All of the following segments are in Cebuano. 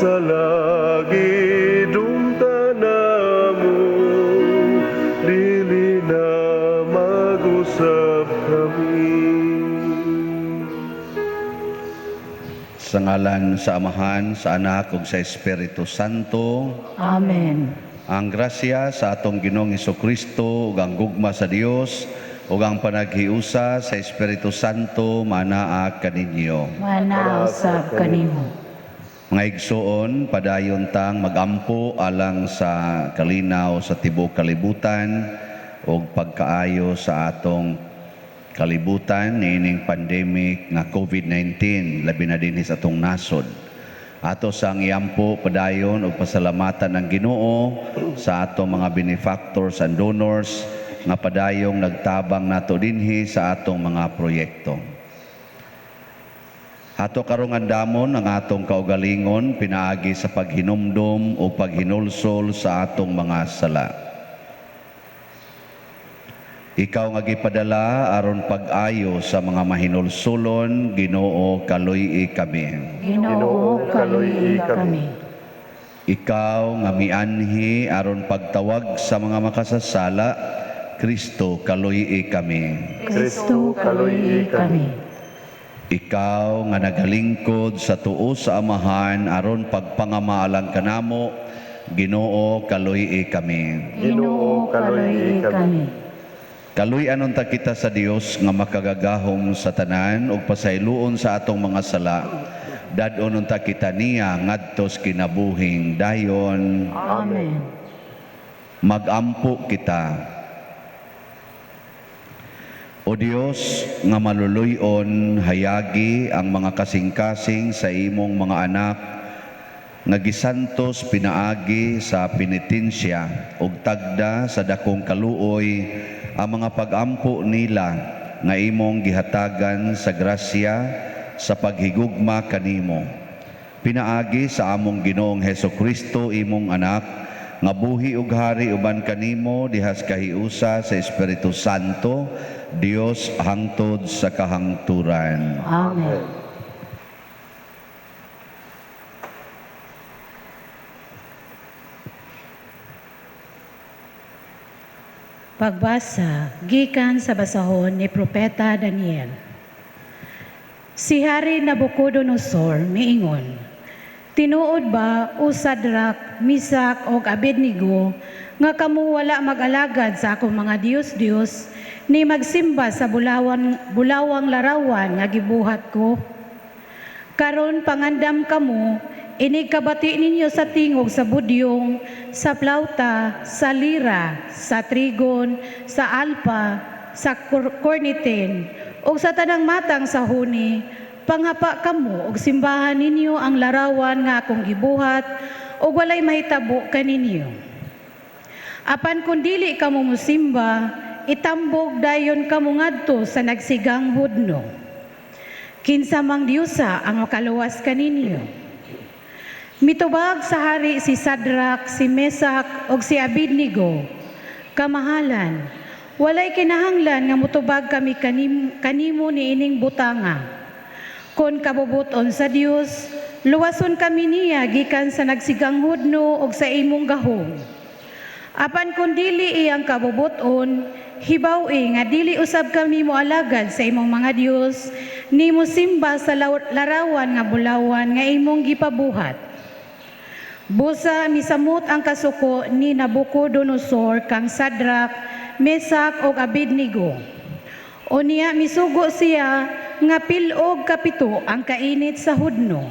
sala gidumtan namo, dili na mag-usab kami. Sa ngalan sa Amahan, sa Anak ug sa Espiritu Santo. Amen. Ang grasya sa atong Ginoong Kristo ug ang gugma sa Dios ug ang panaghiusa sa Espiritu Santo manaa kaninyo. Manaa usab kanimo. Mga igsoon, padayon tang magampo alang sa kalinaw sa tibuok kalibutan ug pagkaayo sa atong kalibutan niining pandemic nga COVID-19, labi na dinhi sa atong nasod. Ato sang iampo padayon ug pasalamatan ang Ginoo sa atong mga benefactors and donors nga padayong nagtabang nato dinhi sa atong mga proyekto. Ato karong andamon ang atong kaugalingon pinaagi sa paghinumdom o paghinulsol sa atong mga sala. Ikaw nga gipadala aron pag-ayo sa mga mahinulsulon, Ginoo, kaluy-i kami. Ginoo, kaluy-i kami. Ikaw nga mianhi aron pagtawag sa mga makasasala, Kristo, kaluy-i kami. Kristo, kaluy-i kami. Ikaw nga nagalingkod sa tuo sa Amahan aron pagpangamaalang kanamo, Ginoo, kaluy-i kami. Ginoo, kaluy-i kami. Kaluy-an unta kita sa Dios nga makagagahom sa tanan ug pasayloon sa atong mga sala. Dad-on unta kita niya ngadto sa kinabuhing dayon. Amen. Magampo kita. O Dios nga maluluy-on, hayagi ang mga kasing-kasing sa imong mga anak nga gisantos pinaagi sa penitensya ug tagda sa dakong kaluoy ang mga pagampo nila nga imong gihatagan sa grasya sa paghigugma kanimo. Pinaagi sa among Ginoong Hesukristo, imong anak, nga buhi ug hari uban kanimo dihas kahiusa sa Espiritu Santo, Dios hangtod sa kahangturan. Amen. Pagbasa gikan sa basahon ni Propeta Daniel. Si Hari Nabucodonosor miingon, "Tinuod ba, o Sadrak, Misak ug Abednego, nga kamo wala mag-alagad sa akong mga dios-dios ni magsimba sa bulawan, bulawang larawan nga gibuhat ko? Karon pangandam kamo, inig kabati ninyo sa tingog sa budyong, sa plauta, sa lira, sa trigon, sa alpa, sa cornetin, ug sa tanang matang sa huni, panghapa kamo ug simbahan ninyo ang larawan nga akong gibuhat ug walay mahitabo kaninyo. Apan kung dili kamo mosimba, itambog dayon kamo ngadto sa nagsigang hudno. Kinsa mang diyusa ang makaluwas kaninyo?" Mitubag sa hari si Sadrak, si Mesak ug si Abednego, "Kamahalan, walay kinahanglan nga mutubag kami kanimo niining butanga. Kon kabubuton sa Dios, luwason kami niya gikan sa nagsigang hudno ug sa imong gahom. Apan kung dili iyang kabubuton, hibaw-i nga dili usab kami moalagad sa imong mga Dios, ni mosimba sa larawan nga bulawan nga imong gipabuhat." Busa misamot ang kasuko ni Nabucodonosor kang Sadrak, Mesak ug Abednego. Unya misugo siya nga pil-og kapito ang kainit sa hudno.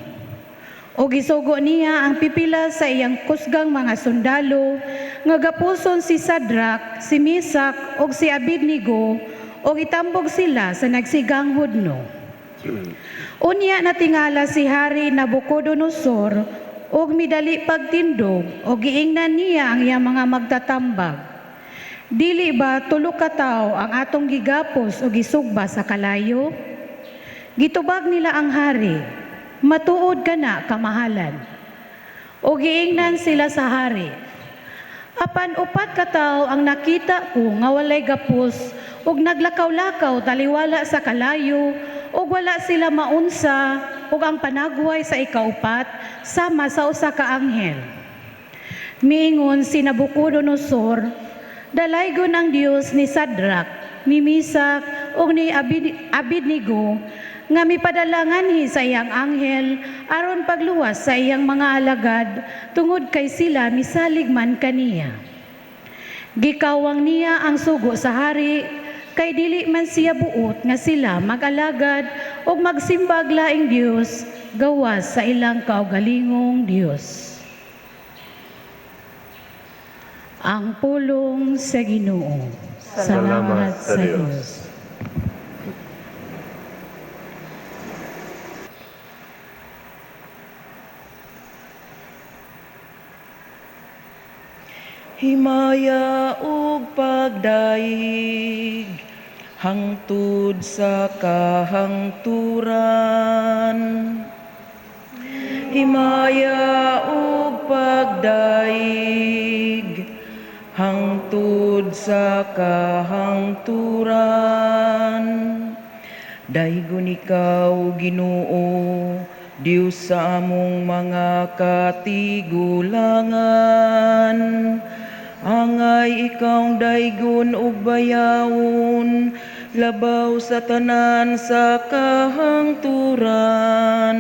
O gisugo niya ang pipila sa iyang kusgang mga sundalo nga gapuson si Sadrak, si Misak ug si Abednego ug itambog sila sa nagsigang hudno. Unya natingala si Hari Nabucodonosor ug midali pagtindog ug giingnan niya ang iyang mga magtatambag, "Dili ba 3 ka tawo ang atong gigapos o gisugba sa kalayo?" Gitubag nila ang hari, "Matuod ka na, kamahalan." O giingnan sila sa hari, "Apan 4 ka tawo ang nakita ko nga walay gapos ug naglakaw-lakaw taliwala sa kalayo ug wala sila maunsa." ug ang panagway sa ikaupat sama sa usa ka anghel. Miingon si Nabucodonosor, dalaygon ang Dios ni Sadrak, ni Misak ug ni Abednego nga mipadalanganhi sa iyang anghel aron pagluwas sa iyang mga alagad tungod kay sila misalig man kaniya. Gikawang niya ang sugo sa hari kay dili man siya buot nga sila mag-alagad ug magsimbag laing Dios gawas sa ilang kaugalingong Dios. Ang pulong sa Ginoo. Salamat sa Dios. Himaya ug pagdaig hangtod sa kahangturan. Himaya ug pagdaig hangtod sa kahangturan. Daygon ikaw, Ginoo, Dios sa among mga katigulangan. Angay ikaw daygon ug bayawon, labaw sa tanan sa kahangturan.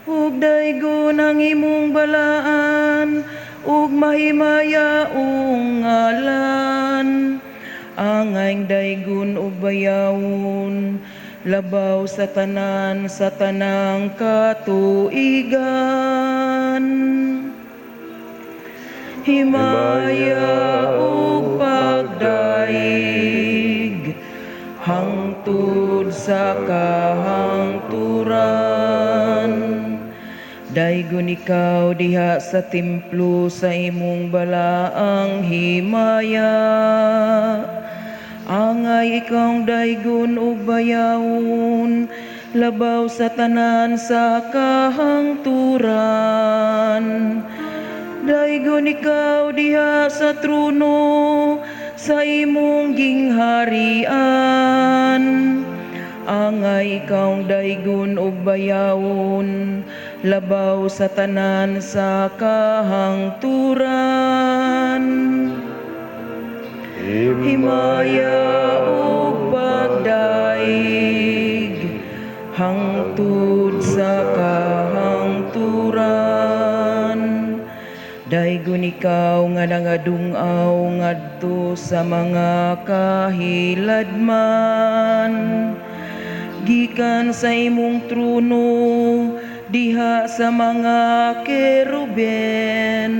Ug daygon ang imong balaan, ug mahimayaong ngalan. Angay daygon ug bayawon, labaw sa tanan sa tanang katuigan. Himaya ug pagdaig hangtod sa kahangturan. Daygon ikaw diha sa templo sa imong balaang himaya. Angay ikaw daygon ug bayawon, labaw sa tanan sa kahangturan. Daygon ikaw diha sa trono sa imong gingharian. Angay ikaw daygon ug bayawon, labaw sa tanan sa kahangturan. Himaya ug pagdaig hangtod sa kahangturan. Daygon ikaw nga nangadungaw ngadto sa mga kahiladman. Gikan sa imong trono diha sa mga keruben.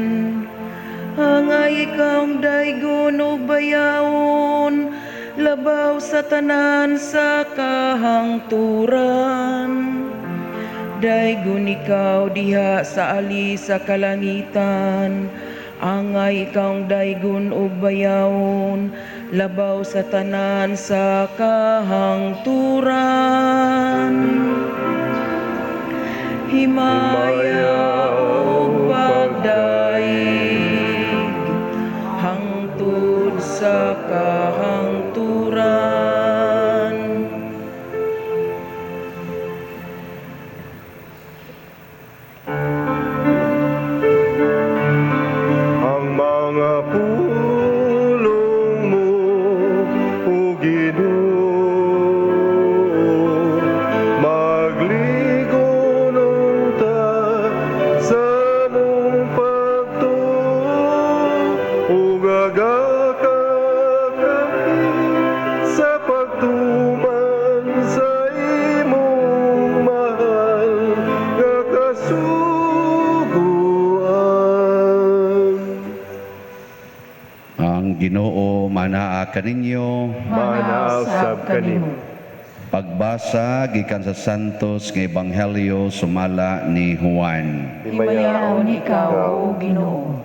Angay ikaw daygon ug bayawon, labaw sa tanan sa kahangturan. Daygon ikaw diha sa ali sa kalangitan, angay ikaw daygon ug bayawon, labaw sa tanan sa kahangturan. Himaya ug pagdaig hangtod sa kahangturan. Ang mga pulong mo, O Ginoo, magligonong ta sa mong pagtuo, ug agaka kami sa pagtuman sa imong mahal nga kasuguan. Ang Ginoo manaa kaninyo. Manausab kanimo. Pagbasa gikan sa Santos nga Ebanghelyo sumala ni Juan. Himayaon ikaw, O Ginoo.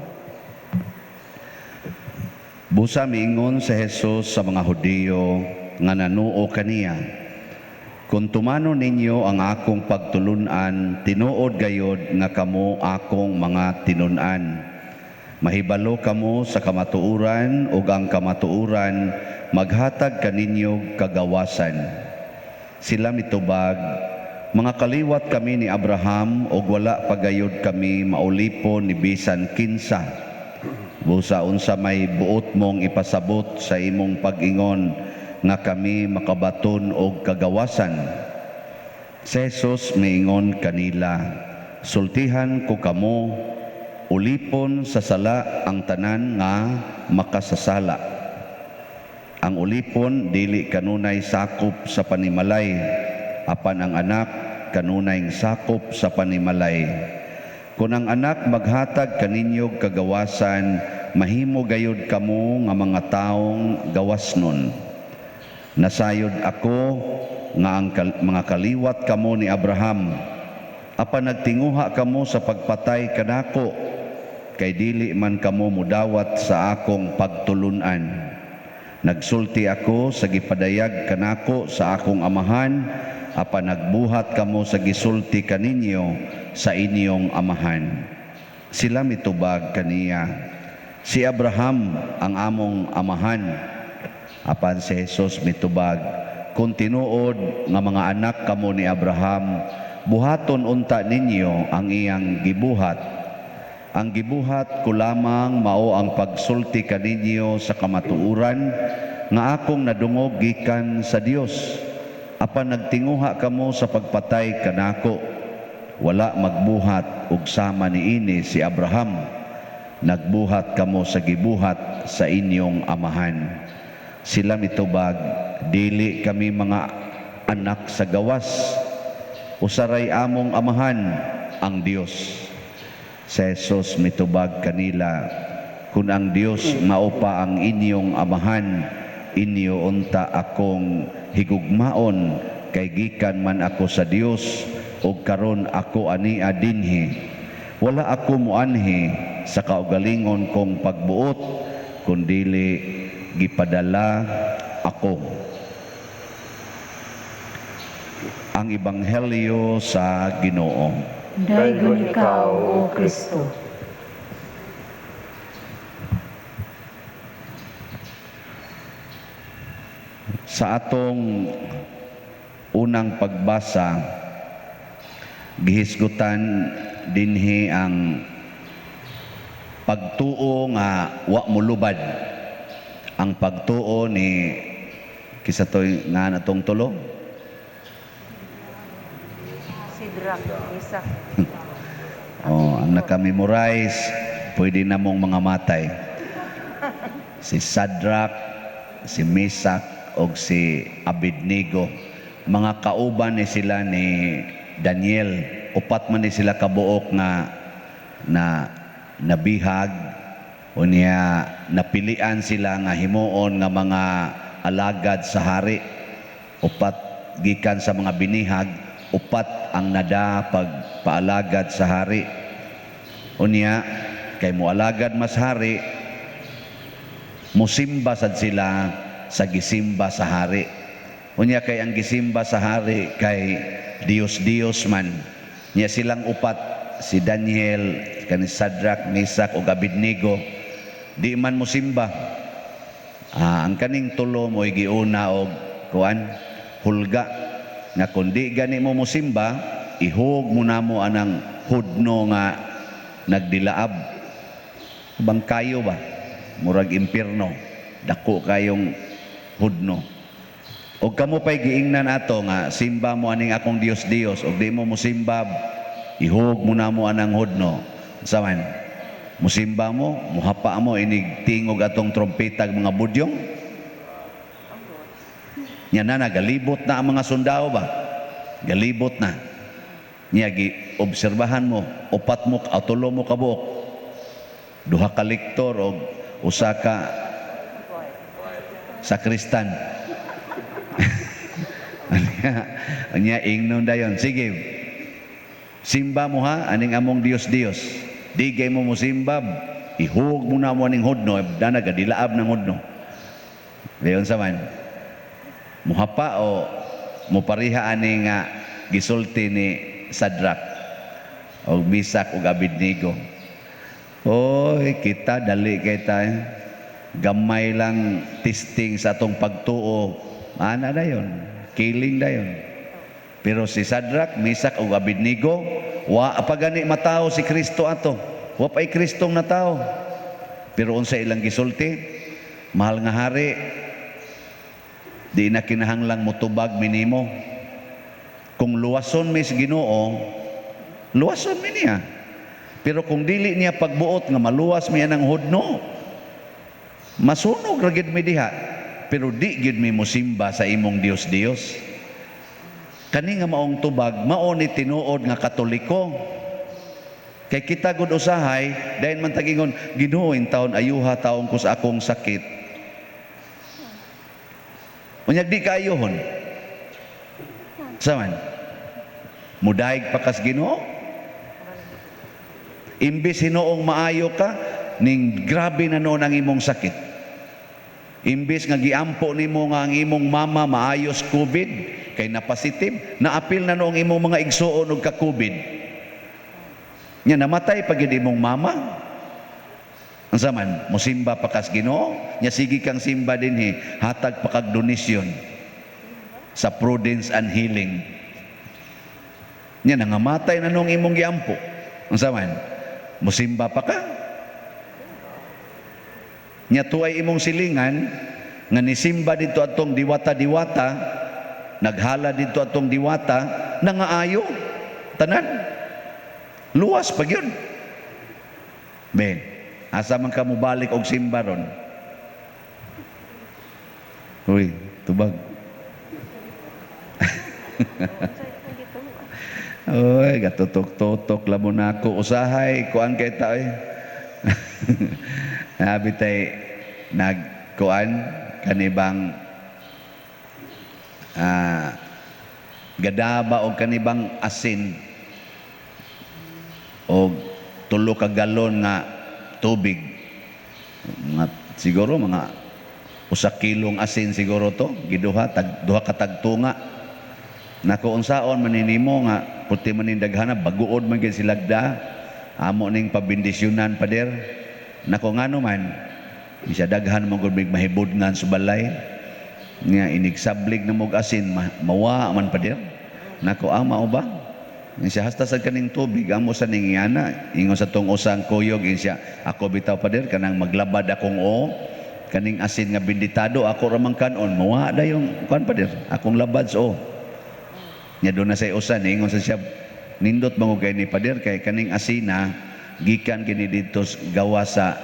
Busa miingon si Jesus sa mga Hudiyo nga nanuo kaniya. Kung tumano ninyo ang akong pagtulunan, tinuod gayod nga kamo akong mga tinun-an. Mahibalo kamo sa kamatuoran ug ang kamatuoran maghatag kaninyo kagawasan. Sila mitubag, Mga kaliwat kami ni Abraham ug wala pagayod kami maulipon ni bisan kinsa. Busa unsa may buot mong ipasabot sa imong pag-ingon nga kami makabaton og kagawasan?" Si Jesus miingon kanila, "Sultihan ko kamo, ulipon sa sala ang tanan nga makasasala. Ang ulipon dili kanunay sakop sa panimalay, apan ang anak kanunay sakop sa panimalay. Kung ang anak maghatag kaninyog kagawasan, mahimo gayud kamo nga mga taong gawasnon. Nasayod ako nga ang mga kaliwat kamo ni Abraham, apan nagtinguha kamo sa pagpatay kanako, kay dili man kamo mudawat sa akong pagtulunan. Nagsulti ako sa gipadayag kanako sa akong amahan, apan nagbuhat kamo sa gisulti kaninyo sa inyong amahan." Sila mitubag kaniya, "Si Abraham ang among amahan." Apan si Jesus mitubag, "Kung tinuod nga mga anak kamo ni Abraham, buhaton unta ninyo ang iyang gibuhat. Ang gibuhat ko lamang mao ang pagsulti kaninyo sa kamatuoran nga akong nadungog gikan sa Dios. Apan nagtinguha kamo sa pagpatay kanako. Wala magbuhat og sama niini si Abraham. Nagbuhat kamo sa gibuhat sa inyong amahan." Sila mitubag, "Dili kami mga anak sa gawas. Usa ray among amahan, ang Dios." Si Jesus mitubag kanila, "Kung ang Dios mao pa ang inyong amahan, inyo unta akong higugmaon, kay gikan man ako sa Dios ug karon ako ania dinhi. Wala ako muanhi sa kaugalingon kong pagbuot, kundili gipadala ako." Ang Ebanghelyo sa Ginoo. Daygon ikaw, O Kristo. Sa atong unang pagbasa, gihisgutan dinhi ang pagtuo nga wa molubad. Ang pagtuo ni kinsa to'y nga natong tulo? Sidrak, Isak. Oh, ang naka-memorize, pwede na mong mga matay. Si Shadrach, si Mesach, og si Abednego. Mga kauban ni sila ni Daniel. Upat man ni sila kabuok nga na nabihag o niya napilian sila nga himuon nga mga alagad sa hari. Upat gikan sa mga binihag, upat ang nada pagpaalagad sa hari. Unya kay moalagad mas hari, musimba sad sila sa gisimba sa hari. Unya kay ang gisimba sa hari kay Dios-Dios man. Nya silang upat, si Daniel, kani Shadrach, Mesach ug Abednego, di man musimba. Ang kaning tulo mo'y giuna og kuan, hulga nga kun di gani mo musimba, ihug mo namo anang hudno nga nagdilaab. Bangkayo ba? Murag impierno. Dako kayong hudno. Og kamo pa'y giingnan ato nga simba mo aning akong Dios Dios, og di mo musimba, ihug mo namo anang hudno. Unsa man? Musimba mo, muhapa mo inig tingog atong trompetag mga budyong. Nya na nagalibot na ang mga sundao ba? Galibot na. Nya gi-obserbahan mo, upat mo, o tulo mo kabuok. Duha ka lektor og usa ka sakristan. Anya ingnon dayon, sige. Simba mo ha aning among Dios Dios. Di kay mo mosimba, ihug mo na mo aning hudno, dana gadilaab ng hudno. Dayon sa man. Muhapa o mupariha ani nga gisulti ni Shadrach og Mesach og Abednego? Oy, kita dali kay ta. Gamay lang testing sa atong pagtuo. Ana dayon, killing dayon. Pero si Shadrach, Mesach ug Abednego, wa pa gani matawo si Kristo ato. Wa pa'y Kristong natawo. Pero unsa ilang gisulti? "Mahal nga hari, di na kinahanglang mutubag mi nimo. Kung luwason mi sa Ginoo, luwason mi niya. Pero kung dili niya pagbuot nga maluwas mi anang hudno, masunog ra gid mi diha. Pero di gid mi mosimba sa imong Dios Dios." Kani nga maong tubag, mao ni tinuod nga Katoliko. Kay kita gud usahay, dayon man tagingon, "Ginoo, taon ayuha taon ko sa akong sakit." Unyag di kaayuhon. Saman? Mudaig pa kas Ginoo? Imbis hinuong maayo ka, ning grabe na noon ang imong sakit. Imbis nga giampo nimo nga ang imong mama maayos COVID, kay na-positive, naapil na noong imong mga igsuon og ka-COVID. Nya namatay pa gyud imong mama. Unsa man, musimba pa kas Ginoo? Nya sige kang simba dinhi, hatag pa kag donasyon sa Prudence and Healing. Nya nangamatay na noong imong giampo. Unsa man, musimba pa ka? Nya tuay imong silingan nga nisimba dito atong diwata-diwata, naghala dito atong diwata, nangaayo tanan. Luwas pa gyud. Ben, asa man ka mobalik og simba ron? Uy, tubag. Uy, gatutok-tutok lamon nako usahay kuan kay ta oy. Nabi tay nagkuan kanibang gadaba og kanibang asin og 3 ka galon nga tubig, mga siguro mga 1 kilong asin siguro to giduha, tag duha ka tagtunga. Nako, unsaon man nimo nga puti man ning daghana, baguod man gyud silagda, amo ning pabendisyonan, pader. Nako, ngano man bisa daghan mo gud mig mahibudngan sa balay nga inigsablig na mog asin, mawa man, pader. Nako, ama o ba? Siya hasta sa kaning tubig amo sa ning iyana. Ingon sa tong usang kuyog, ingon siya, "Ako bitaw, pader, kanang maglabad akong o kaning asin nga binditado, ako ra man kanon, mawa dayong kuan, pader, akong labad sa o." Nya doon na sa usan, ingon sa siya, "Nindot man kay ni, pader, kay kaning asina gikan kini didto gawa sa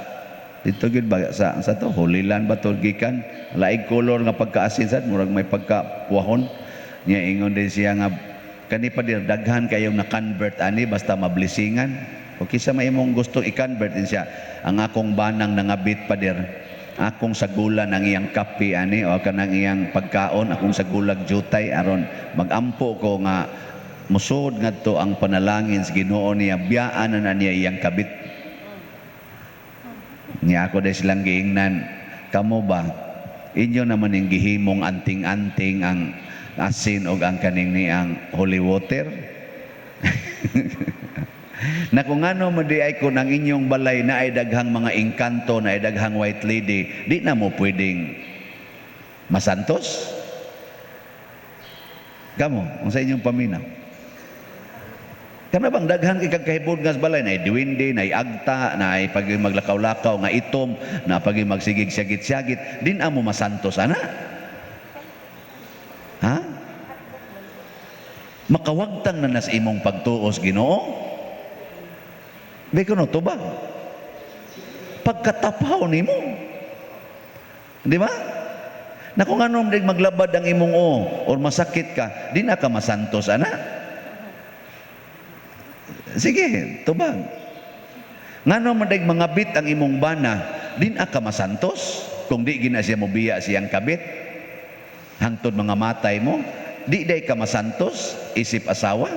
dito gyud ba sa to Holy Land ba to gikan, laig color nga pagkaasin sad, murag may pagka puwahon." Nya ingon din siya nga, "Kani, pader, daghan kayong na-convert ani basta mablesingan." O kisa may imong gusto i-convert din siya, "Ang akong banang nangabit, pader, akong sagulan ang iyang kape ani o kanang iyang pagkaon, akong sagulag jutay aron magampo ko nga musod ngadto ang panalangin sa Ginoo niya, biyaan na, na niya iyang kabit." Niya ako dahil silang giingnan, "Kamo ba, inyo naman yung gihimong anting-anting ang asin o ang kaning ni ang holy water?" Na kung ano mo di ay kung ang inyong balay na ay daghang mga engkanto, na ay daghang white lady, di na mo pwedeng masantos? Kamo, kung sa inyong paminaw. Kana bang daghan kay kag kahibod nga sa balay, na duwende, na agta, na ay pag maglakaw-lakaw nga itom, na pag magsigig syagit-syagit, din amo masantos ana? Ha? Makawagtang na nas imong pagtuos Ginoo? Di ko no tubag. Pagkatapaw nimo. Di ba? Na kung ano maglabad ang imong o or masakit ka, di na ka masantos ana? Sige, tubag. Ngano man dag mangabit ang imong bana, di na ka masantos? Kung di gina siya mobiya siyang kabit, hangtod mga matay mo, di day ka masantos isip asawa?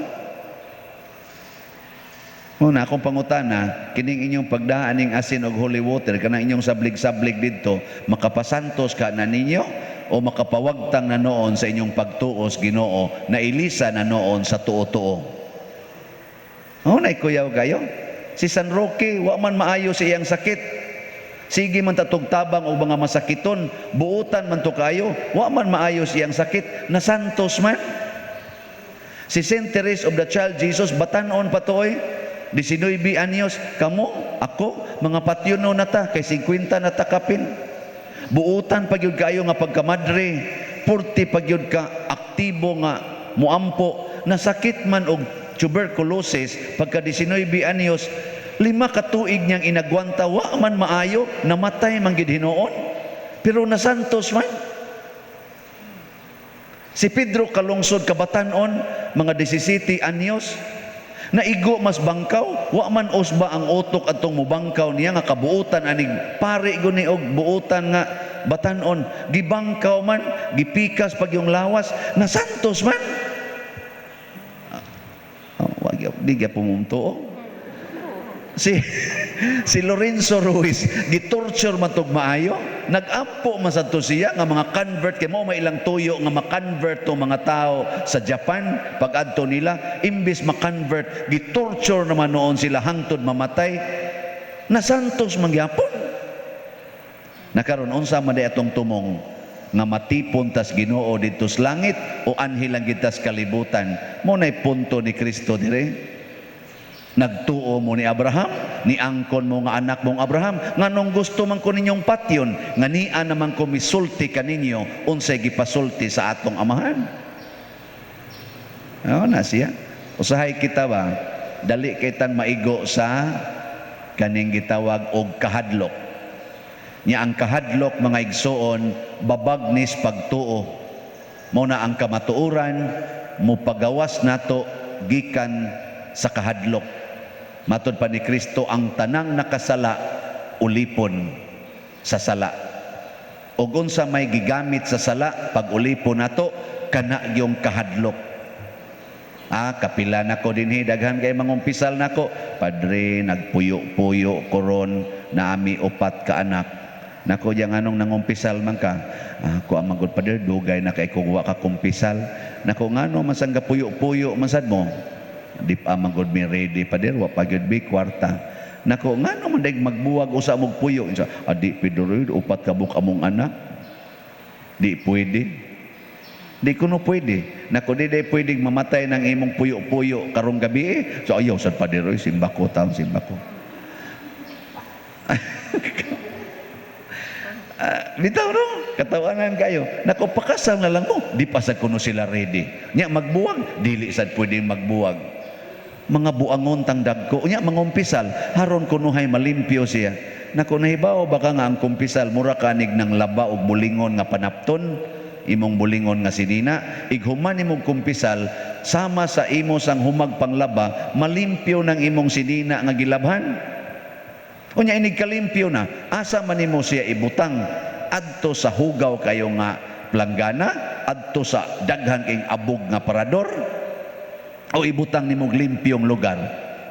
Muna akong pangutana, kining inyong pagdaan ning asin og holy water, kanang inyong sablig-sablig didto, makapasantos ka na ninyo o makapawagtang na noon sa inyong pagtuos Ginoo, na ilisa na noon sa tuo-tuo? Oh, naikuyaw kayo. Si San Roque, wa man maayo sa iyang sakit. Sige man tatog tabang og mga masakiton, buutan man to kayo, wa man maayo sa iyang sakit, nasantos man. Si Saint Therese of the Child Jesus, batanon pa to oy. 19 anyos, kamo, ako, mga patyono na ta, kay 50 na ta kapin. Buutan pa gyud kayo nga pagkamadre, 40 pa gyud ka aktibo nga muampo, nasakit man og tuberculosis pagka 19 anyos, 5 ka tuig niyang inagwanta, wa man maayo, namatay man gid hinuon. Pero nasantos man. Si Pedro Kalungsod, kabatanon, mga 17 anyos, naigo mas bangkaw, wa man usba ang utok atong mubangkaw niya nga kabuutan anig pare guni og buutan nga batanon, gibangkaw man, gipikas pag yung lawas, nasantos man. Oh, wag di gyapon mumtuo. Si si Lorenzo Ruiz, gitorture man tog maayo, nagampo man sad to siya nga mga convert kay mo may ilang tuyo nga ma-convert to mga tao sa Japan. Pag adto nila, imbis ma-convert, gitorture naman noon sila hangtod mamatay. Nasantos man gyapon. Nakaron, unsa man di atong tumong, nga matipon tas Ginoo didto sa langit o anhi lang gid tas kalibutan? Mo nay punto ni Kristo dire. Nagtuo mo ni Abraham, ni angkon mo nga anak mong Abraham, nganong gusto man ko ninyong patyon, nga nia naman ko misulti kaninyo unsay gipasulti sa atong amahan? Oo na siya. Usahay kita ba, dali kay tang maigo sa kaning gitawag og kahadlok. Nya ang kahadlok, mga igsoon, babag nis pagtuo. Mao na ang kamatuoran mopagawas nato gikan sa kahadlok. Matod pa ni Kristo, ang tanang nakasala ulipon sa sala. Og unsa may gigamit sa sala pag ulipon nato? Kana yung kahadlok. Ah, kapila nako dinhi, daghan kay mangumpisal nako. "Padre, nagpuyo-puyo ko ron, naami upat ka anak." Nako, yang anong nangumpisal man ka? "Ah, ko ang magod, padre, dugay na kay kung wa ka kumpisal." Nako, ngano man sang gapuyo-puyo man sad mo? "Di pa man gud mi ready, padre, wa pa gyud bi kwarta." Nako, ngano man dag magbuwag usa mog puyo? "Adi, Pedro, upat ka buok among anak. Di pwede." Di kuno pwede. Nako, di day pwedeng mamatay ng imong puyo-puyo karong gabi eh. "So ayaw sad, padre, oy, simba ko taon, simba ko." Ah, bitaw no, katawanan kayo. Nako, pakasal na lang mo. Di pa sad kuno sila ready. Nya magbuwag, dili sad pwede magbuwag. Mga buangon tang dagko. Nya mangumpisal, haron kunuhay malimpyo siya. Nako, nahibaw baka nga ang kumpisal mura kanig ng laba og bulingon nga panapton, imong bulingon nga sinina, ighuman imong kumpisal, sama sa imo sang humag panglaba, malimpyo ng imong sinina nga gilabhan. Unya inig kalimpyo na, asa man nimo siya ibutang? Adto sa hugaw kayo nga planggana, adto sa daghan kayong abog nga parador, o ibutang nimo og limpyong lugar?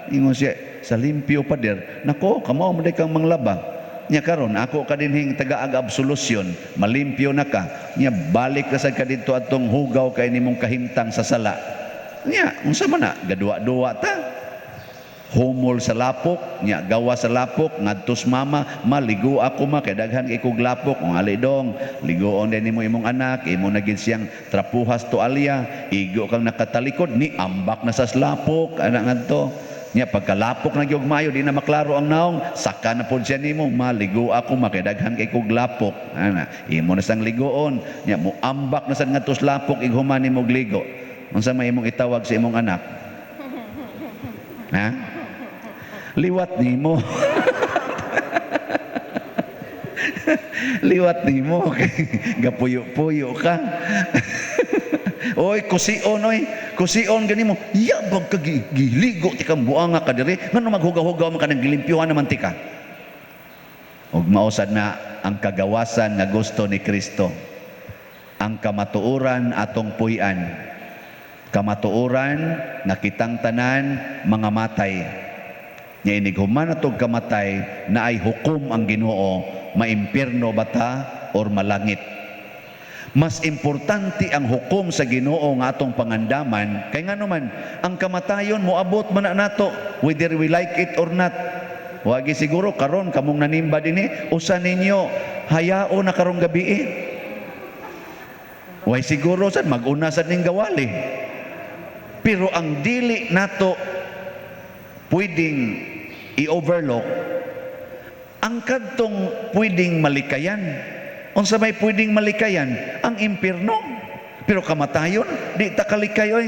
Ingon siya, "Sa limpyo, pader." Nako, kamao mo kang manglaba. Nya karon ako ka dinhing tagaag absolution, malimpyo na ka. Nya balik ka sad ka didto atong hugaw kay nimong kahimtang sa sala. Nya unsa man na? Gaduwa-duwa ta. Humol sa lapok, nya gawa sa lapok, ngadtos mama, "Maligo ako, ma, kay daghan kay kog lapok." "Kung ali dong, ligoon din nimo imong anak, imo na gid siyang trapuhas tualya, igo kang nakatalikod, ni ambak na sa lapok," anak ngadto. Nya pagkalapok na gyud maayo, di na maklaro ang naong, saka na pod siya nimo, "Maligo ako, ma, kay daghan kay kog lapok." Ana, imo na sang ligoon, nya mo ambak na sad ngadto sa lapok ighuman nimo og ligo. Unsa may imong itawag sa imong anak? Ha? Liwat nimo. Liwat nimo gapuyo-puyo ka. Oy, kusion oy, kusion gani mo. Yabag ka giligo ti kang buanga ka diri. Ngano maghugaw-hugaw man ka nang gilimpyuhan naman ti ka? Ug mausad na ang kagawasan nga gusto ni Kristo. Ang kamatuoran atong puy-an. Kamatuoran nga kitang tanan mga matay. Nya inig human atong kamatay na ay hukom ang Ginoo, maimpierno bata or malangit. Mas importante ang hukom sa Ginoo nga atong pangandaman kay ngano man ang kamatayon moabot man na nato whether we like it or not. Wagi siguro karon kamong nanimba dinhi, usa ninyo hayao na karong gabi eh. Way siguro sad maguna sad ning gawali. Pero ang dili nato pwedeng i-overlook ang kadtong pwedeng malikayan. Unsa may pwedeng malikayan? Ang impierno. Pero kamatayon, di ta kalikay oy.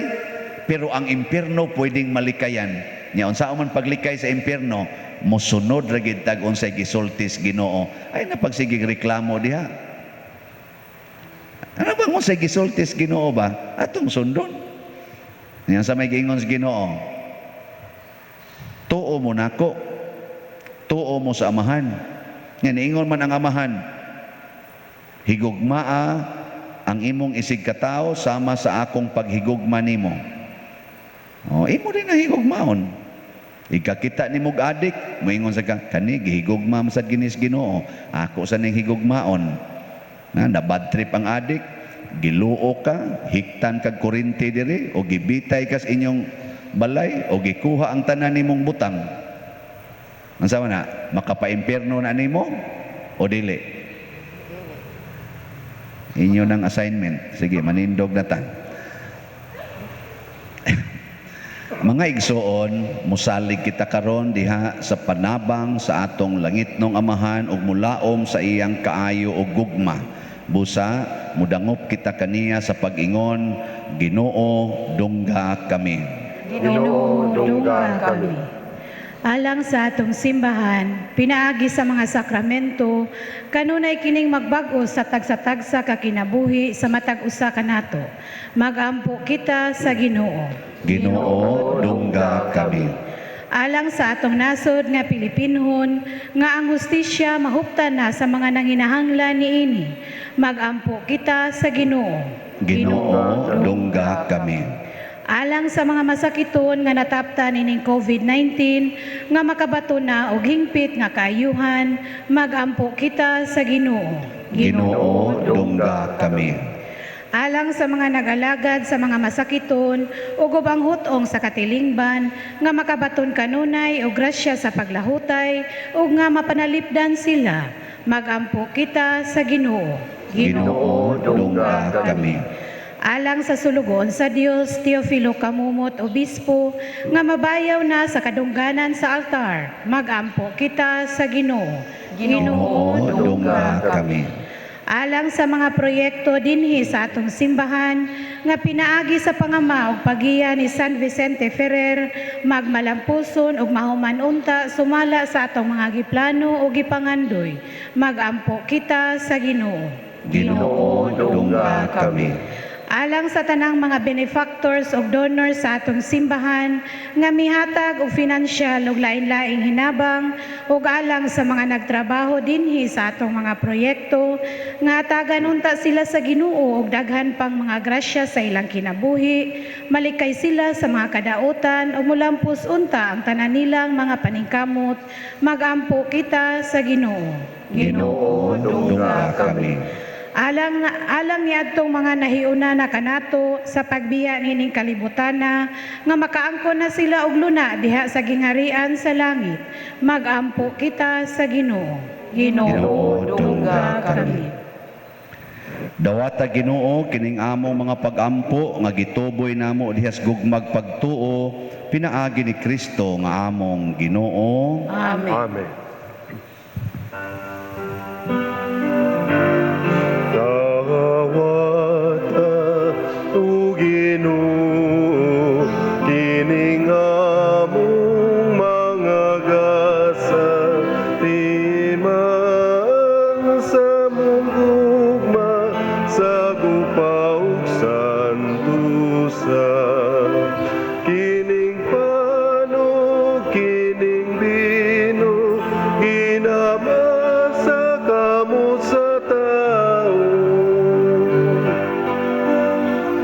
Pero ang impierno pwedeng malikayan. Nya unsa man paglikay sa impierno, mosunod ra gid tag unsay gisultis Ginoo. Ay na pagsigig reklamo diha. Ano bang unsay gisultis Ginoo ba? Atong sundon. Nya sa may giingon sa Ginoo, tuo mo nako, tuo mo sa Amahan. Nga niingon man ang Amahan, higugmaa ang imong isig katawo sama sa akong paghigugma nimo. Oh, imo din ang higugmaon. Ikakita nimo og adik, moingon sa ka, kani gihigugma man sad ginis Ginoo. Ako sa ning higugmaon. Na bad trip ang adik, giluo ka, hiktan kag kurente diri o gibitay kas inyong balay o gikuha ang tanan nimong butang. Unsa man na? Makapaimpierno na nimo o dili? Inyo ng assignment. Sige, manindog na ta. Mga igsoon, musalig kita karon diha sa panabang sa atong langitnong Amahan ug mulaom sa iyang kaayo ug gugma. Busa, mudangop kita kaniya sa pag-ingon, Ginoo, dungga kami. Ginoo, dungga kami. Alang sa atong simbahan, pinaagi sa mga sakramento, kanunay kining magbag-o sa tagsa-tagsa ka kinabuhi sa matag usa kanato. Magampo kita sa Ginoo. Ginoo, dungga kami. Alang sa atong nasod nga Pilipinhon, nga ang hustisya mahuptan na sa mga nanginahanglan niini. Magampo kita sa Ginoo. Ginoo, dungga kami. Alang sa mga masakiton nga nataptan ining COVID-19 nga makabato na og hingpit nga kaayuhan, magampo kita sa Ginoo. Ginoo, dungga kami. Alang sa mga nag-alagad sa mga masakiton ug ubang hutong sa katilingban nga makabaton kanunay og grasya sa paglahutay ug nga mapanalipdan sila, magampo kita sa Ginoo. Ginoo, dungga kami. Alang sa sulugoon sa Dios, Teofilo Camomot, Obispo, nga mabayaw na sa kadungganan sa altar, magampo kita sa Ginoo. Ginoo, dungga kami. Alang sa mga proyekto dinhi sa atong simbahan nga pinaagi sa pangama ug pagiya ni San Vicente Ferrer, magmalampuson ug mahuman unta sumala sa atong mga giplano ug gipangandoy, magampo kita sa Ginoo. Ginoo, dungga kami. Alang sa tanang mga benefactors ug donors sa atong simbahan nga mihatag og financial ug lain-laing hinabang ug alang sa mga nagtrabaho dinhi sa atong mga proyekto nga atagan unta sila sa Ginoo og daghan pang mga grasya sa ilang kinabuhi, malikay sila sa mga kadautan ug mulampos unta ang tanan nilang mga paningkamot, magampo kita sa Ginoo. Ginoo, dungga kami. Alang alang niadtong mga nahiuna na kanato sa pagbiya nining kalibutana nga makaangkon na sila og luna diha sa gingharian sa langit. Magampo kita sa Ginoo. Ginoo, dungga kami. Dawata, Ginoo, kining among mga pagampo nga gituboy namo diha sa gugmag pagtuo pinaagi ni Kristo nga among Ginoo. Amen. Amen. Dawata o Ginoo kining among mga gasa, timaan sa among gugma sa gupa ug santusa. Kining pan ug kining bino ginama sa kamot sa tao.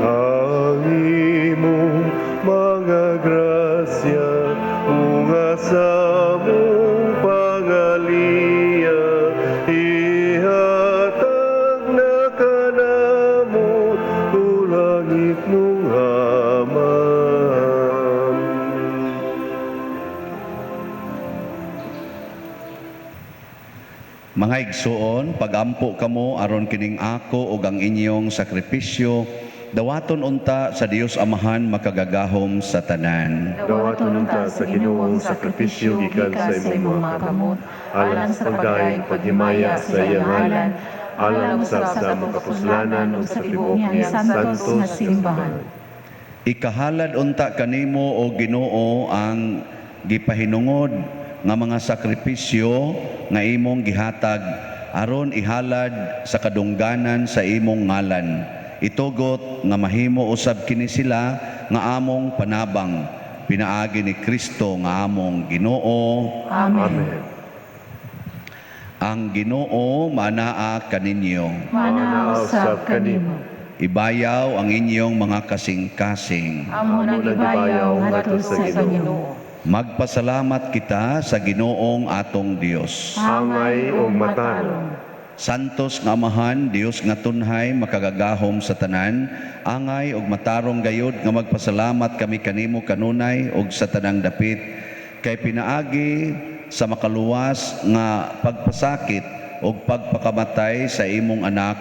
Ang imong mga grasya bunga sa among pangaliya, ihatag na kanamo o langit mong Amahan. Mga igsuon, pagampo kamo aron kining ako ug ang inyong sakripisyo Dawaton unta sa Dios Amahan makagagahom sa tanan. Dawaton unta sa Ginoong sakripisyo gikan sa imong mga kamot, alang sa pagdayeg paghimaya sa iyang ngalan, alang usab sa among kapuslanan ug sa tibuok niyang santos nga simbahan. Ikahalad unta kanimo, o Ginoo, ang gipahinungod nga mga sakripisyo nga imong gihatag aron ihalad sa kadungganan sa imong ngalan. Itugot nga mahimo usab kini sila nga among panabang pinaagi ni Kristo nga among Ginoo. Amen. Amen. Ang Ginoo manaa kaninyo. Manaa usab kanimo. Ibayaw ang inyong mga kasing-kasing. Amo nang ibayaw ngadto sa Ginoo. Magpasalamat kita sa Ginoong atong Dios. Angay ug matarong. Santos nga Amahan, Dios nga tunhay, makagagahom sa tanan, angay ug matarong gayod nga magpasalamat kami kanimo kanunay ug sa tanang dapit, kay pinaagi sa makaluwas nga pagpasakit ug pagpakamatay sa imong anak,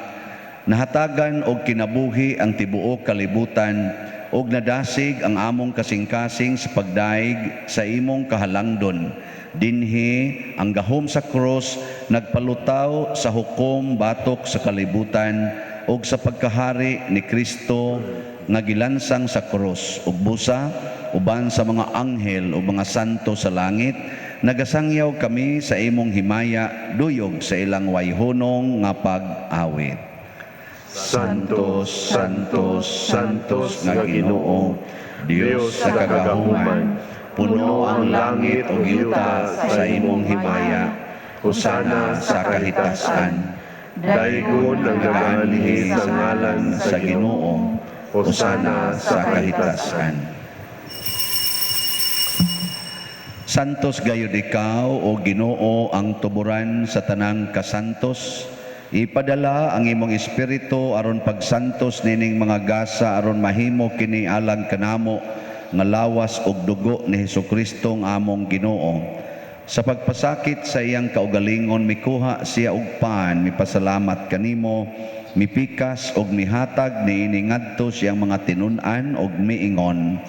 nahatagan og kinabuhi ang tibuok kalibutan ug nadasig ang among kasing-kasing sa pagdaig sa imong kahalangdon. Dinhi ang gahom sa krus nagpalutaw sa hukom batok sa kalibutan ug sa pagkahari ni Kristo nga gilansang sa krus, ug busa uban sa mga anghel ug mga santo sa langit nagasangyaw kami sa imong himaya duyog sa ilang wayhunong nga pag-awit. Santos, Santos, Santos nga Ginoo, Dios sa kagahuman, puno ang langit ug yuta sa imong himaya. Hosana sa kahitasan. Daygon ang nagaanhi sa ngalan sa Ginoo. Hosana sa kahitasan. Santos gayud ikaw, o Ginoo, ang tuburan sa tanang kasantos. Ipadala ang imong espiritu aron pagsantos nining mga gasa aron mahimo kini alang kanamo nga lawas ug dugo ni Hesukristo ang among Ginoo. Sa pagpasakit sa iyang kaugalingon, mikuha siya og pan, mipasalamat kanimo, mipikas og mihatag niini ngadto siyang mga tinun-an og miingon: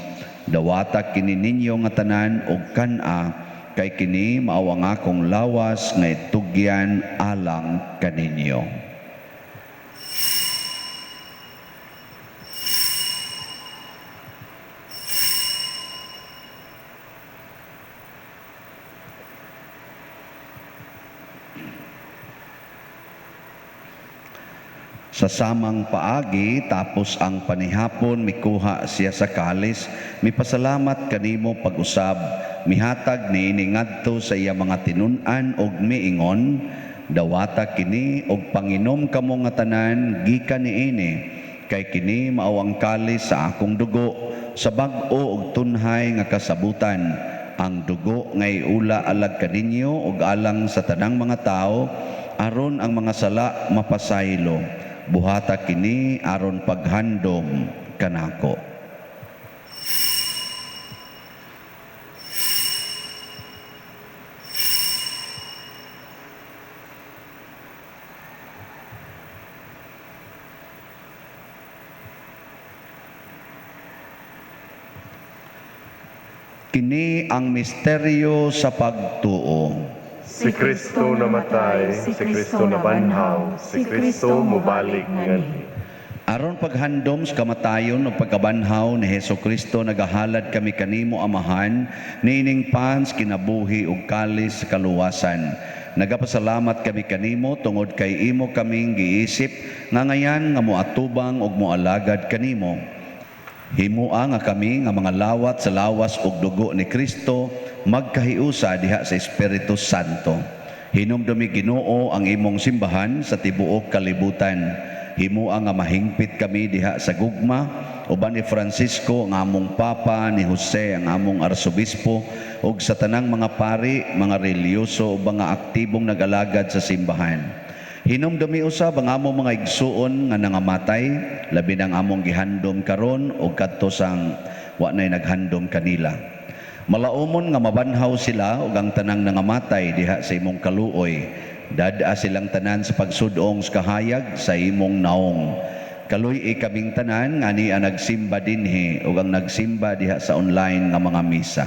"Dawata kini ninyo nga tanan og kan-a, kay kini mao ang akong lawas nga itugyan alang kaninyo." Sa samang paagi, tapos ang panihapon, mikuha siya sa kalis, mipasalamat kanimo pag-usab, mihatag niini ngadto sa iya mga tinun-an og miingon: "Dawata kini og panginom kamo nga tanan gikan niini, kay kini mao ang kalis sa akong dugo, sa bag-o og tunhay nga kasabutan, ang dugo nga iula alag kaninyo ug alang sa tanang mga tawo aron ang mga sala mapasaylo. Buhata kini aron paghandom kanako." Kini ang misteryo sa pagtuo. Si Kristo namatay, si Kristo nabanhaw, si Kristo mubalik nganhi. Aron paghandom sa kamatayon o pagkabanhaw ni Hesus Kristo, nagahalad kami kanimo, Amahan, niining pans kinabuhi ug kalis sa kaluwasan. Nagapasalamat kami kanimo tungod kay imo kaming giisip nga ngayan nga moatubang ug moalagad kanimo. Himua nga kami nga mga lawat sa lawas ug dugo ni Kristo magkahiusa diha sa Espiritu Santo. Hinumdumi, Ginoo, ang imong simbahan sa tibuok kalibutan. Himua nga mahingpit kami diha sa gugma uban ni Francisco ang among Papa, ni Jose ang among Arsobispo, ug sa tanang mga pari, mga relihiyoso ug mga aktibong nagalagad sa simbahan. Hinumdumi usab ang among mga igsuon nga nangamatay, labi nang among gihandom karon ug kadto sang wa nay naghandom kanila. Malaumon nga mabanhaw sila ug ang tanang nangamatay diha sa imong kaluoy. Dad-a silang tanan sa pagsudong sa kahayag sa imong naong. Kaluy-i kaming tanan nga ni ang nagsimba dinhi ug ang nagsimba diha sa online nga mga misa.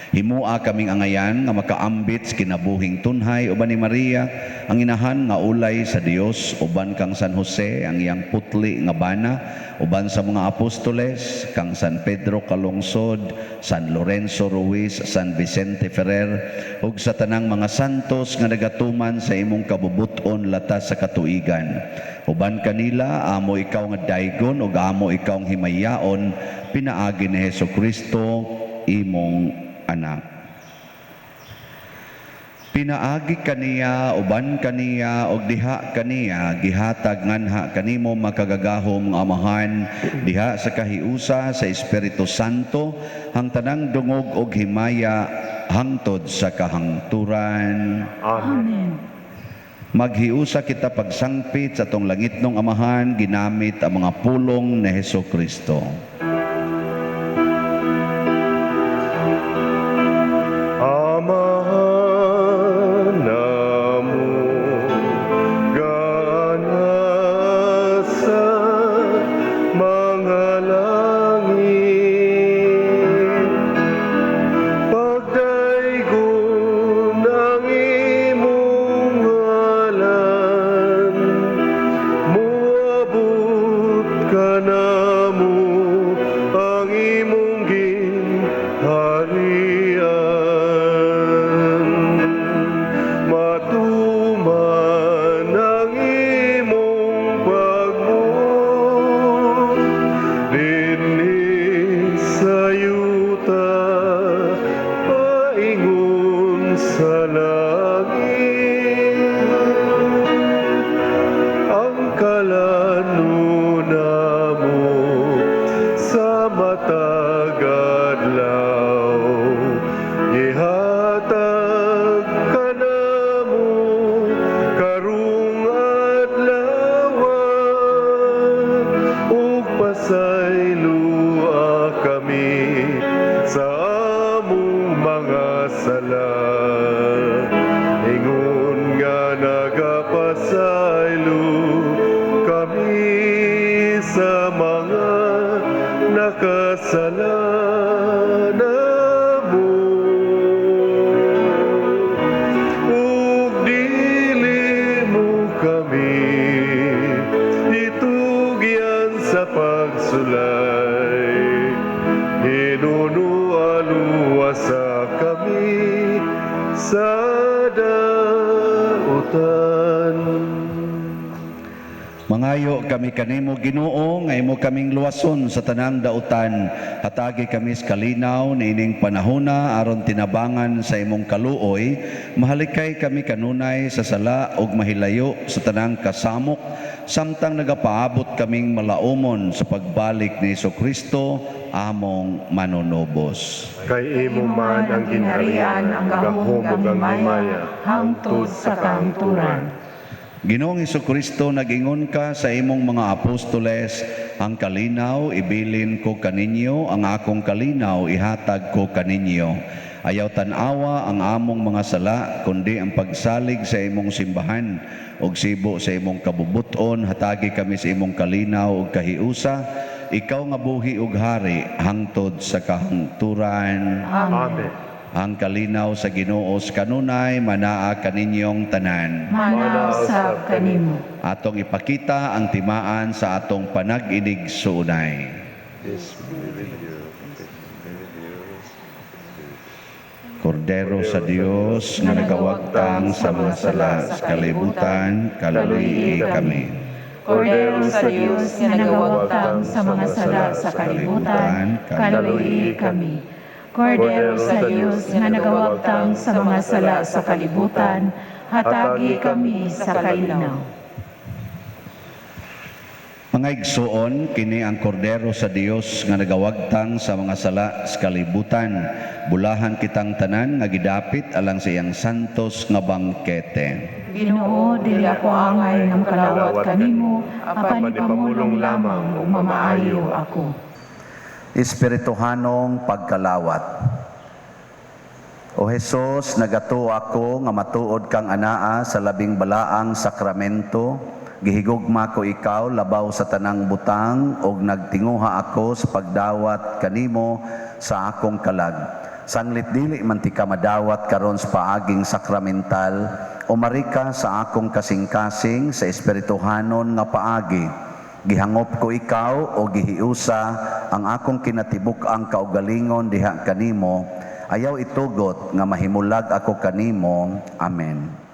Himua kaming angayan nga makaambit sa kinabuhing tunhay uban ni Maria, ang inahan nga ulay sa Dios, uban kang San Jose, ang iyang putli nga bana, uban sa mga apostoles, kang San Pedro Calungsod, San Lorenzo Ruiz, San Vicente Ferrer, ug sa tanang mga santos nga nagatuman sa imong kabubuton latas sa katuigan. Uban kanila, amo ikaw nga daygon ug amo ikaw ang himayaon, pinaagi ni Hesus Kristo, imong anak. Pinaagi kaniya, uban kaniya, ug diha kaniya, gihatag nganha kanimo makagagahom nga Amahan, diha sa kahiusa sa Espiritu Santo, ang tanang dungog og himaya hangtod sa kahangturan. Amen. Amen. Maghiusa kita pagsangpit sa atong langitnong Amahan, ginamit ang mga pulong ni Hesus Kristo. Amahan namo gana sa mga langit, pagdaygon ang imong ngalan, moabot kanamo ang imong gingharian. Matuman ang imong pagbuot dinhi sa yuta paingon sa langit. Ang kalanon namo sa matag adlaw, gihatag kanamo karong adlaw, ug pasayloa kami sa among mga sala, ingon nga nagapasaylo kami sa mga nakasala namo, ug dili mo kami itugyan sa pagsulay, hinunoa luwasa kami sa dautan. Mangayo kami kanimo, Ginoo, nga imo kaming luwason sa tanang dautan. Hatagi kami sa kalinaw niining panahona aron tinabangan sa imong kaluoy, mahalikay kami kanunay sa sala ug mahilayo sa tanang kasamok samtang nagapaabot kaming malaumon sa pagbalik ni Kristo among manunubos. Kay imo man ang ginharian, ang gahom ug ang himaya, hangtod sa kahangturan. Ginoong Kristo, nag-ingon ka sa imong mga apostoles, "Ang kalinaw ibilin ko kaninyo, ang akong kalinaw ihatag ko kaninyo." Ayaw tan-awa ang among mga sala, kundi ang pagsalig sa imong simbahan ug sibo sa imong kabubuton, hatagi kami sa imong kalinaw ug kahiusa, ikaw nga buhi ug hari hangtod sa kahangturan. Amen. Ang kalinaw sa Ginoo sa kanunay manaa kaninyong tanan. Manaa usab kanimo. Atong ipakita ang timaan sa atong panag-inigsuonay. Peace be with you. Peace be with you. Kordero sa Dios nga nagawagtang sa mga sala sa kalibutan, kaluy-i kami. Kordero sa Dios nga nagawagtang sa mga sala sa kalibutan, kaluy-i kami. Kordero sa Dios nga nagawagtang sa mga sala sa kalibutan, hatagi kami sa kalinaw. Mga igsuon, kini ang Kordero sa Dios nga nagawagtang sa mga sala sa kalibutan. Bulahan kitang tanan nga gidapit alang sa iyang santos nga bangkete. Ginoo, dili ako angay nga makalawat kanimo, apan ipamulong lamang ug mamaayo ako. Espirituhanong pagkalawat. O Hesus, nagatuo ako nga matuod kang anaa sa labing balaang sakramento. Gihigugma ko ikaw labaw sa tanang butang ug nagtinguha ako sa pagdawat kanimo sa akong kalag. Sanglit dili man tika madawat karon sa paaging sakramental, umari ka sa akong kasing-kasing sa espirituhanon nga paagi. Gihangop ko ikaw o gihiusa ang akong kinatibuk-ang kaugalingon diha kanimo. Ayaw itugot nga mahimulag ako kanimo. Amen.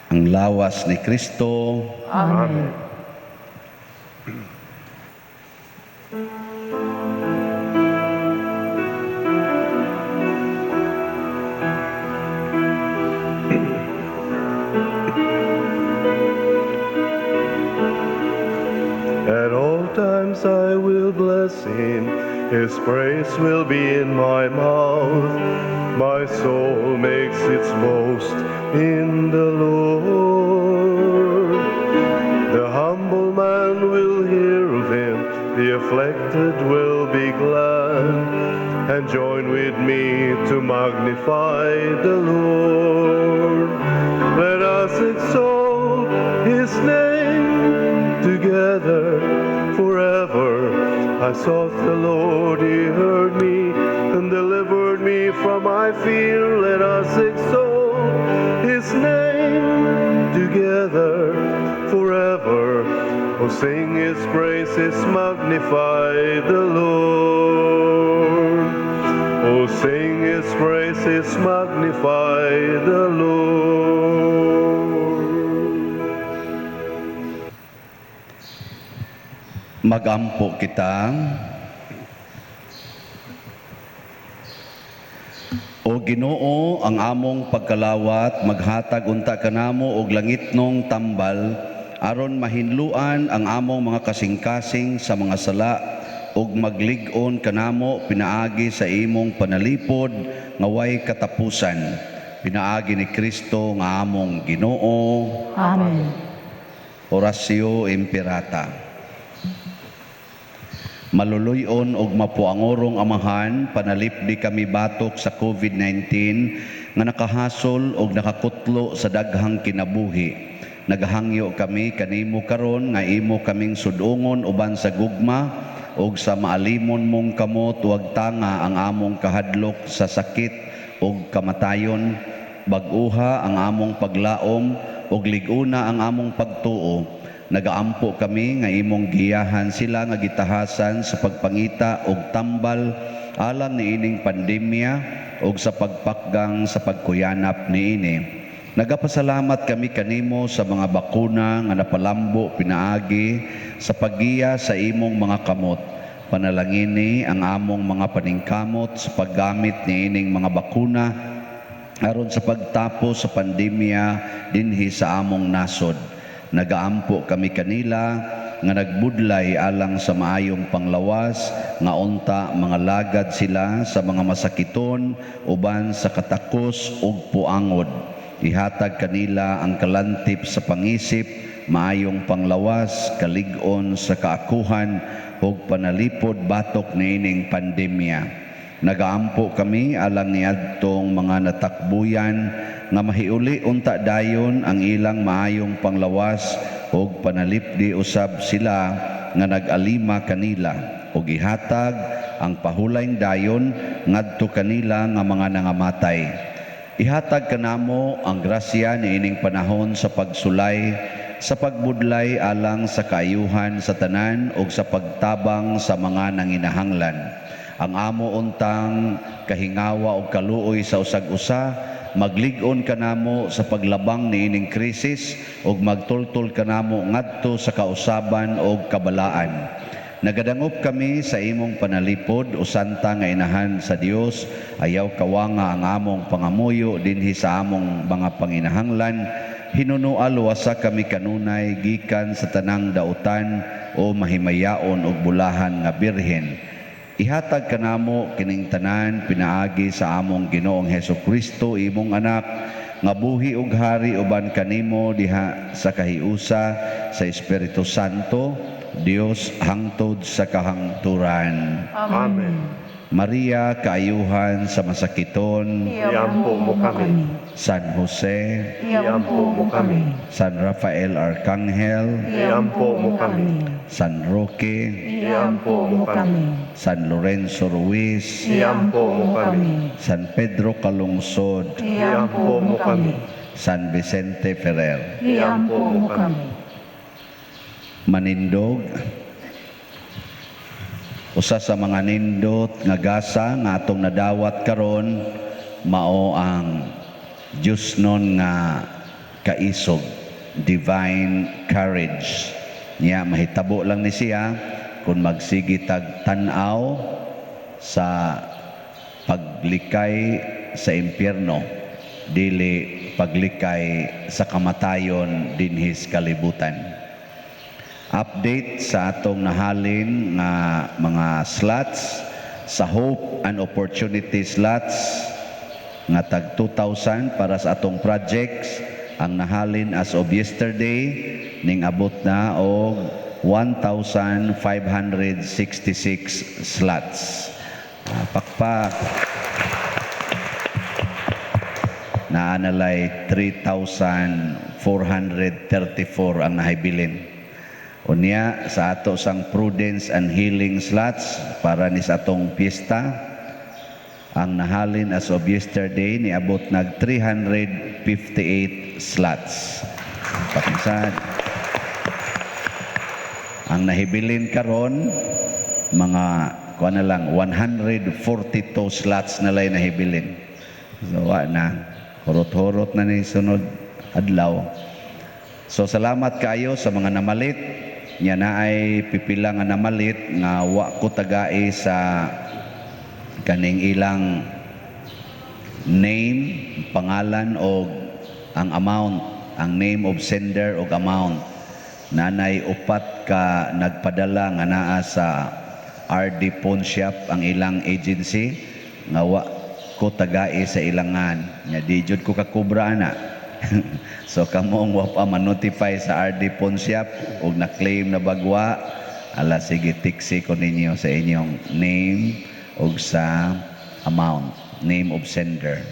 Ang lawas ni Kristo. Amen. At all times I will bless him, his praise will be in my mouth. My soul makes its boast in the Lord. The humble man will hear of him, the afflicted will be glad, and join with me to magnify the Lord. Let us exalt his name together forever. I sought the Lord, he heard me and delivered me from my fear. Let us exalt his name together forever. Oh, sing his praises, magnify the Lord. Oh, sing his praises, magnify the Lord. Magampo kita. O Ginoo, ang among pagkalawat, maghatag unta kanamo og langitnong tambal aron mahinluan ang among mga kasing-kasing sa mga sala ug maglig-on kanamo pinaagi sa imong panalipod nga way katapusan. Pinaagi ni Kristo nga among Ginoo. Amen. Oratio Imperata. Maluluyon og mapuangorong Amahan, panalipdi kami batok sa COVID-19 nga nakahasol og nakakutlo sa daghang kinabuhi. Nagahangyo kami kanimo karon nga imo kaming sudungon uban sa gugma og sa maalimon mong kamot, wag tanga ang among kahadlok sa sakit og kamatayon. Bag-uha ang among paglaom og lig-una ang among pagtuo. Nagaampo kami nga imong giyahan sila nga gitahasan sa pagpangita og tambal alang niining pandemya og sa pagpakgang sa pagkuyanap niini. Nagapasalamat kami kanimo sa mga bakuna nga napalambo pinaagi sa paggiya sa imong mga kamot. Panalangini ang among mga paningkamot sa paggamit niining mga bakuna aron sa pagtapos sa pandemya dinhi sa among nasod. Nagaampo kami kanila nga nagbudlay alang sa maayong panglawas, nga unta mga lagad sila sa mga masakiton uban sa katakos ug puangod. Ihatag kanila ang kalantip sa pangisip, maayong panglawas, kalig-on sa kaakuhan ug panalipod batok niining pandemya. Nagaampo kami alang niadtong mga natakbuyan nga mahiuli unta dayon ang ilang maayong panglawas ug panalipdi usab sila nga nag-alima kanila ug ihatag ang pahulayng dayon ngadto kanila nga mga nangamatay. Ihatag kanamo ang grasya niining panahon sa pagsulay, sa pagbudlay alang sa kaayuhan sa tanan ug sa pagtabang sa mga nanginahanglan. Ang amo untang kahingawa ug kaluoy sa usag-usa, maglig-on kanamo sa paglabang niining krisis ug magtultol kanamo ngadto sa kausaban ug kabalaan. Nagadangop kami sa imong panalipod o santa nga inahan sa Dios, ayaw kawanga ang among pangamuyo dinhi sa among mga panginahanglan. Hinunoa luwasa kami kanunay gikan sa tanang dautan o mahimayaon og bulahan nga birhen. Ihatag kanamo kining tanan pinaagi sa among Ginoong Hesus Kristo, imong anak, nga buhi ug hari uban kanimo diha sa kahiusa sa Espiritu Santo, Dios hangtod sa kahangturan. Amen. Maria, kaayuhan sa masakiton, Iampo mo kami. San Jose, Iampo mo kami. San Rafael Arcangel, Iampo mo kami. San Roque, Iampo mo kami. San Lorenzo Ruiz, Iampo mo kami. San Pedro Calungsod, Iampo mo kami. San Vicente Ferrer. Iampo mo kami. Manindog, usa sa mga nindot nga gasa nga atong nadawat karon mao ang Diyosnon nga kaisog, divine courage. Niya mahitabo lang ni siya kung magsige tag tan-aw sa paglikay sa impyerno, dili paglikay sa kamatayon dinhi sa kalibutan. Update sa atong nahalin nga mga slots sa Hope and Opportunity slots nga tag 2,000 para sa atong projects, ang nahalin as of yesterday ning abot na og 1,566 slots. Pakpak. Naa nalay 3,434 ang nahibilin. Unya sa ato sang Prudence and Healing slots para ni sa atong piyesta, ang nahalin as of yesterday niabot nag 358 slots. Pakinsad. Ang nahibilin karon mga kuan na lang, 142 slots na lay nahibilin. So wa na, hurot-hurot na ni sunod adlaw. So salamat kayo sa mga namalit. Nya na ay pipila nga namalit nga wa ko tagai sa kaning ilang name, pangalan o ang amount, ang name of sender o amount. Nanay upat ka nagpadala nga naa sa RD Pawn Shop ang ilang agency nga wa ko tagai sa ilangan. Nya di jud ko kakubra ana. So kamong wa pa ma-notify sa RD Pawn Shop og na-claim na bagwa, ala sige, tiksi ko ninyo sa inyong name og sa amount, name of sender.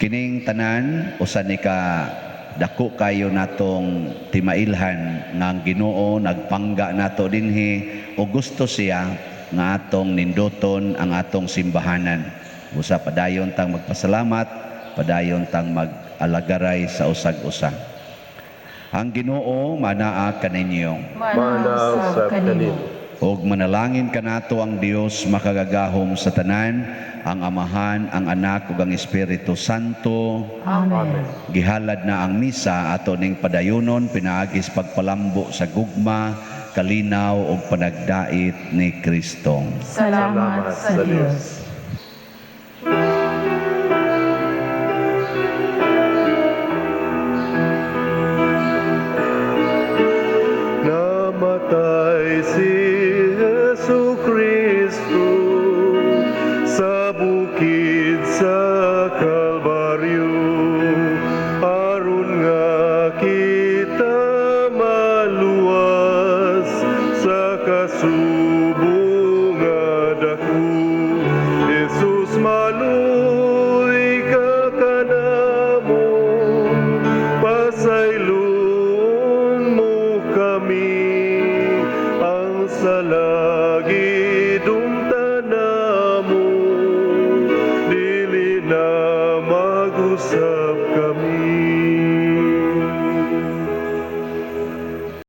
Kining tanan usa ni ka dako kayo natong timailhan nga ang Ginoo nagpangga nato dinhi o gusto siya nga atong ninduton ang atong simbahanan. Usa padayon tang magpasalamat, padayon tang mag-alagaray sa usag-usa. Ang Ginoo manaa kaninyo. Manaa usab kanimo. Og manalangin kanato ang Dios makagagahom sa tanan, ang Amahan, ang Anak ug ang Espiritu Santo. Amen. Gihalad na ang misa, ato ning padayunon pinaagi sa pagpalambo sa gugma, kalinaw ug panagdait ni Kristo. Salamat sa Dios. Namatay si Jesu Kristo sa bukid sa Kalbaryo, aron nga kita maluwas sa kasubo nga dako. Jesus, maluoy ka kanamo, pasayloon mo kami, ang sala.